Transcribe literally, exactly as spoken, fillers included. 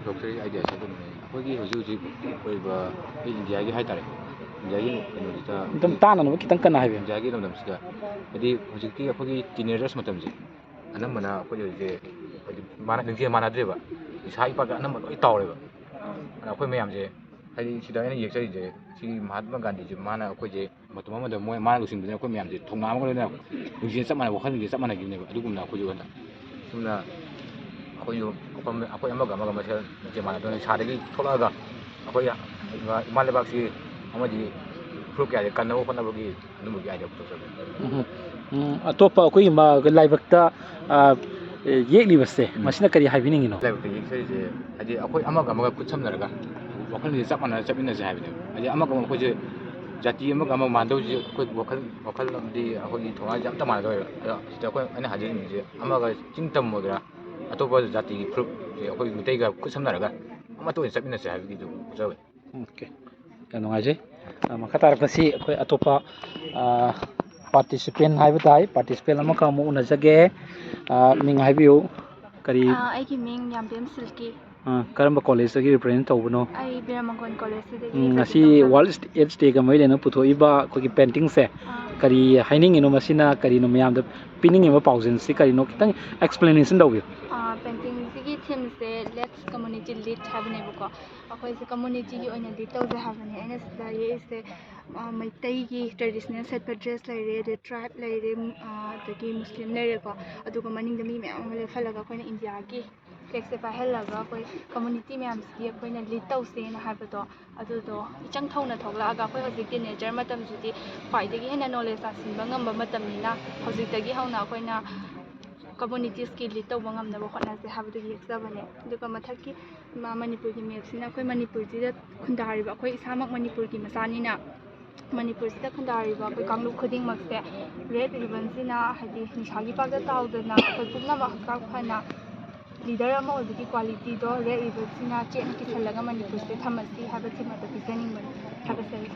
ꯗꯣꯛꯇꯔꯒꯤ ꯑꯥꯏꯗꯤꯌꯥꯁꯦ ꯀꯩꯅꯣꯅꯦ, ꯑꯩꯈꯣꯏꯒꯤ ꯍꯧꯖꯤꯛ ꯍꯧꯖꯤꯛ ꯑꯣꯏꯔꯤꯕ ꯑꯩꯈꯣꯏ ꯏꯟꯗꯤꯌꯥꯒꯤ ꯍꯥꯏꯇꯥꯔꯦ, ꯏꯟꯗꯤꯌꯥꯒꯤ ꯀꯩꯅꯣꯁꯤꯗ, ꯑꯗꯨꯝ ꯇꯥꯅꯅꯕ ꯈꯤꯇꯪ ꯀꯟꯅ ꯍꯥꯏꯕꯤꯌꯨ꯫ ꯏꯟꯗꯤꯌꯥꯒꯤ ꯂꯝꯗꯝꯁꯤꯗ ꯍꯥꯏꯗꯤ ꯍꯧꯖꯤꯛꯇꯤ ꯑꯩꯈꯣꯏꯒꯤ ꯇꯤꯅꯦꯖꯔꯁ ꯃꯇꯝꯁꯦ ꯑꯅꯝꯕꯅ ꯑꯩꯈꯣꯏ ꯍꯧꯖꯤꯛꯁꯦ ꯍꯥꯏꯗꯤ ꯃꯥꯅ ꯂꯤꯡꯖꯦꯜ ꯃꯥꯟꯅꯗ꯭ꯔꯦꯕ, ꯅꯤꯁꯥ ꯏꯄꯥꯛꯇ ꯑꯅꯝꯕ ꯂꯣꯏ ꯇꯥꯎꯔꯦꯕ꯫ ꯑꯗ ꯑꯩꯈꯣꯏ ꯃꯌꯥꯝꯁꯦ ꯍꯥꯏꯗꯤ ꯁꯤꯗ ꯑꯩꯅ ꯌꯦꯛꯆꯔꯤꯁꯦ ꯁꯤ ꯃꯍꯥꯠꯃ ꯒꯥꯟꯙꯤꯁꯦ ꯃꯥꯅ ꯑꯩꯈꯣꯏꯁꯦ ꯃꯇꯝ ꯑꯃꯗ ꯃꯣꯏ ꯃꯥꯅ ꯂꯨꯆꯤꯡꯕꯗꯨꯅ ꯑꯩꯈꯣꯏ ꯃꯌꯥꯝꯁꯦ ꯊꯧꯅꯥ ꯑꯃꯒ ꯂꯣꯏꯅꯅ ꯂꯤꯡꯖꯦꯜ ꯆꯞ ꯃꯥꯟꯅꯕ, ꯋꯥꯈꯜ ꯂꯤꯡꯖꯦꯜ ꯆꯞ ꯃꯥꯟꯅꯈꯤꯕꯅꯦꯕ꯫ ꯑꯗꯨꯒꯨꯝꯅ ꯑꯩꯈꯣꯏꯁꯨ ꯍꯟꯗꯛ ꯑꯁꯨꯝꯅ ꯑꯩꯈꯣꯏꯁꯨ ꯑꯩꯈꯣꯏ ꯑꯃꯒ ꯑꯃꯒ ꯃꯁꯦꯜ ꯂꯤꯡꯖꯦꯜ ꯃꯥꯟꯅꯗꯅ ꯅꯤꯁꯥꯗꯒꯤ ꯊꯣꯛꯂꯛꯑꯒ ꯑꯩꯈꯣꯏ ꯏꯃꯥ, ꯏꯃꯥ ꯂꯩꯕꯥꯛꯁꯤ ꯑꯃꯗꯤ ꯐꯨꯔꯨꯞ ꯀꯌꯥꯗ ꯀꯟꯅꯕ ꯍꯣꯠꯅꯕꯒꯤ ꯑꯗꯨꯝꯕꯒꯤ ꯑꯥꯏꯗꯤꯌꯥ ꯄꯨꯊꯣꯛꯆꯕꯅꯤ꯫ ꯎꯝ꯫ ꯎꯝ, ꯑꯇꯣꯞꯄ ꯑꯩꯈꯣꯏꯒꯤ ꯃꯥ-, ꯂꯥꯏꯕꯛꯇ, ꯑ, ꯌꯦꯛꯂꯤꯕꯁꯦ, ꯎꯝ꯫ ꯃꯁꯤꯅ ꯀꯔꯤ ꯍꯥꯏꯕꯤꯅꯤꯡꯉꯤꯅꯣ? ꯂꯥꯏꯕꯛꯇ ꯌꯦꯛꯆꯔꯤꯁꯦ ꯍꯥꯏꯗꯤ ꯑꯩꯈꯣꯏ ꯑꯃꯒ ꯑꯃꯒ ꯈꯨꯠ ꯁꯝꯅꯔꯒ ꯋꯥꯈꯜꯁꯦ ꯆꯞ ꯃꯥꯟꯅꯅ ꯆꯠꯃꯤꯟꯅꯁꯦ ꯍꯥꯏꯕꯅꯦꯕ꯫ ꯍꯥꯏꯗꯤ ꯑꯃꯒ ꯑꯃꯒ ꯑꯩꯈꯣꯏꯁꯦ ꯖꯥꯇꯤ ꯑꯃꯒ ꯑꯃꯒ ꯃꯥꯟꯅꯗꯕꯁꯦ ꯑꯩꯈꯣꯏ ꯋꯥꯈꯜ, ꯋꯥꯈꯜ ꯑꯃꯗꯤ ꯑꯩꯈꯣꯏꯒꯤ ꯊꯧꯅꯥꯁꯦ ꯑꯝꯇ ꯃꯥꯟꯅꯗꯕ꯫ ꯑꯗꯣ ꯁꯤꯗ ꯑꯩꯈꯣꯏ, ꯑꯩꯅ ꯍꯥꯏꯖꯅꯤꯡꯉꯤꯁꯦ ꯑꯃꯒ ꯆꯤꯡ ꯇꯝ ꯑꯣꯏꯒꯦꯔꯥ, ꯑꯇꯣꯞꯄ ꯖꯥꯇꯤꯒꯤ ꯐꯨꯔꯨꯞꯁꯦ ꯑꯩꯈꯣꯏ ꯃꯤꯇꯩꯒ ꯈꯨꯠ ꯁꯝꯅꯔꯒ ꯑꯃꯠꯇ ꯑꯣꯏꯅ ꯆꯠꯃꯤꯟꯅꯁꯦ ꯍꯥꯏꯕꯒꯤꯗꯨ ꯄꯨꯖꯕꯅꯤ꯫ ꯑꯣꯀꯦ꯫ ꯌꯥꯝ ꯅꯨꯡꯉꯥꯏꯖꯩ꯫ ꯑ, ꯃꯈꯥ ꯇꯥꯔꯛꯄꯁꯤ ꯑꯩꯈꯣꯏ ꯑꯇꯣꯞꯄ, ꯑ, participant ꯍꯥꯏꯕ ꯇꯥꯏ, participant ꯑꯃꯈꯛ ꯑꯃꯨꯛ ꯎꯅꯖꯒꯦ꯫ ꯑ, ꯃꯤꯡ ꯍꯥꯏꯕꯤꯌꯨ꯫ ꯀꯔꯤ? ꯑ, ꯑꯩꯒꯤ ꯃꯤꯡ ꯌꯥꯝꯕꯦꯝ ꯁꯤꯜꯀꯤ꯫ ꯑ, ꯀꯔꯝꯕ ꯀꯣꯂꯦꯖꯇꯒꯤ represent ꯇꯧꯕꯅꯣ? ꯑꯩ ꯕꯤꯔꯃꯒꯣꯟ ꯀꯣꯂꯦꯖꯁꯤꯗꯒꯤ ꯎꯝ, ꯉꯁꯤ represent ꯇꯧꯖꯕꯅꯤ꯫ World AIDS Day ꯒ ꯃꯔꯤ ꯂꯩꯅꯅ ꯄꯨꯊꯣꯛꯏꯕ ꯑꯩꯈꯣꯏꯒꯤ painting ꯁꯦ ꯑ꯫ ꯀꯔꯤ ꯍꯥꯏꯅꯤꯡꯉꯤꯅꯣ, ꯃꯁꯤꯅ ꯀꯔꯤꯅꯣ, ꯃꯌꯥꯝꯗ ꯄꯤꯅꯤꯡꯉꯤꯕ ꯄꯥꯎꯖꯦꯜꯁꯤ ꯀꯔꯤꯅꯣ, ꯈꯤꯇꯪ explanation ꯇꯧꯕꯤꯌꯨ꯫ ꯑ, painting ꯁꯤꯒꯤ theme say Let's Community Lead ꯍꯥꯏꯕꯅꯦꯕꯀꯣ꯫ ꯑꯩꯈꯣꯏꯁꯦ community ꯒꯤ ꯑꯣꯏꯅ lead ꯇꯧꯖꯩ ꯍꯥꯏꯕꯅꯦ꯫ ꯑꯩꯅ ꯁꯤꯗ ꯌꯦꯛꯏꯁꯦ, ꯑ, ꯃꯩꯇꯩꯒꯤ traditional ꯁꯦꯠꯄ dress ꯂꯩꯔꯦ, ꯑꯗꯩ tribe ꯂꯩꯔꯦ, ꯎꯝ, ꯑ, ꯑꯗꯒꯤ ꯃꯨꯁꯂꯤꯝ ꯂꯩꯔꯦꯀꯣ꯫ ꯑꯗꯨꯒ ꯃꯅꯤꯡꯗ ꯃꯤ ꯃꯌꯥꯝ ꯑꯃ ꯂꯦꯞꯍꯜꯂꯒ ꯑꯩꯈꯣꯏꯅ ꯏꯟꯗꯤꯌꯥꯒꯤ flag ꯁꯦ ꯄꯥꯏꯍꯜꯂꯒ ꯑꯩꯈꯣꯏ community ꯃꯌꯥꯝꯁꯤꯒꯤ ꯑꯩꯈꯣꯏꯅ lead ꯇꯧꯁꯦꯅ ꯍꯥꯏꯕꯗꯣ, ꯑꯗꯨꯗꯣ ꯏꯆꯪ ꯊꯧꯅ ꯊꯣꯛꯂꯛꯑꯒ ꯑꯩꯈꯣꯏ ꯍꯧꯖꯤꯛ teenager ꯃꯇꯝꯁꯤꯗꯤ ꯈ꯭ꯋꯥꯏꯗꯒꯤ ꯍꯦꯟꯅ knowledge ꯇꯥꯟꯁꯤꯟꯕ ꯉꯝꯕ ꯃꯇꯝꯅꯤꯅ ꯍꯧꯖꯤꯛꯇꯒꯤ ꯍꯧꯅ ꯑꯩꯈꯣꯏꯅ communities ꯀꯤ lead ꯇꯧꯕ ꯉꯝꯅꯕ ꯍꯣꯠꯅꯁꯦ ꯍꯥꯏꯕꯗꯨꯒꯤ ꯌꯦꯛꯆꯕꯅꯦ꯫ ꯑꯗꯨꯒ ꯃꯊꯛꯀꯤ ꯃ-, ꯃꯅꯤꯄꯨꯔꯒꯤ map ꯁꯤꯅ ꯑꯩꯈꯣꯏ ꯃꯅꯤꯄꯨꯔꯁꯤꯗ ꯈꯨꯟꯗꯥꯔꯤꯕ, ꯑꯩꯈꯣꯏ ꯏꯁꯥꯃꯛ ꯃꯅꯤꯄꯨꯔꯒꯤ ꯃꯆꯥꯅꯤꯅ ꯃꯅꯤꯄꯨꯔꯁꯤꯗ ꯈꯨꯟꯗꯥꯔꯤꯕ ꯑꯩꯈꯣꯏ ꯀꯥꯡꯂꯨꯞ ꯈꯨꯗꯤꯡꯃꯛꯁꯦ red ribbon ꯁꯤꯅ ꯍꯥꯏꯗꯤ ꯅꯤꯁꯥꯒꯤ ꯄꯥꯛꯇ ꯇꯥꯎꯗꯅ ꯑꯩꯈꯣꯏ ꯄꯨꯝꯅꯃꯛ ꯍꯛꯆꯥꯡ ꯐꯅ leader ꯑꯃ ꯑꯣꯏꯕꯒꯤ quality ꯗꯣ red ribbon ꯁꯤꯅ ꯆꯦꯠꯅ ꯀꯤꯁꯜꯂꯒ ꯃꯅꯤꯄꯨꯔꯁꯦ ꯊꯝꯃꯁꯤ ꯍꯥꯏꯕ theme ꯑꯗꯨ ꯄꯤꯖꯅꯤꯡꯕꯅꯤ꯫ ꯊꯥꯒꯠꯆꯔꯤ꯫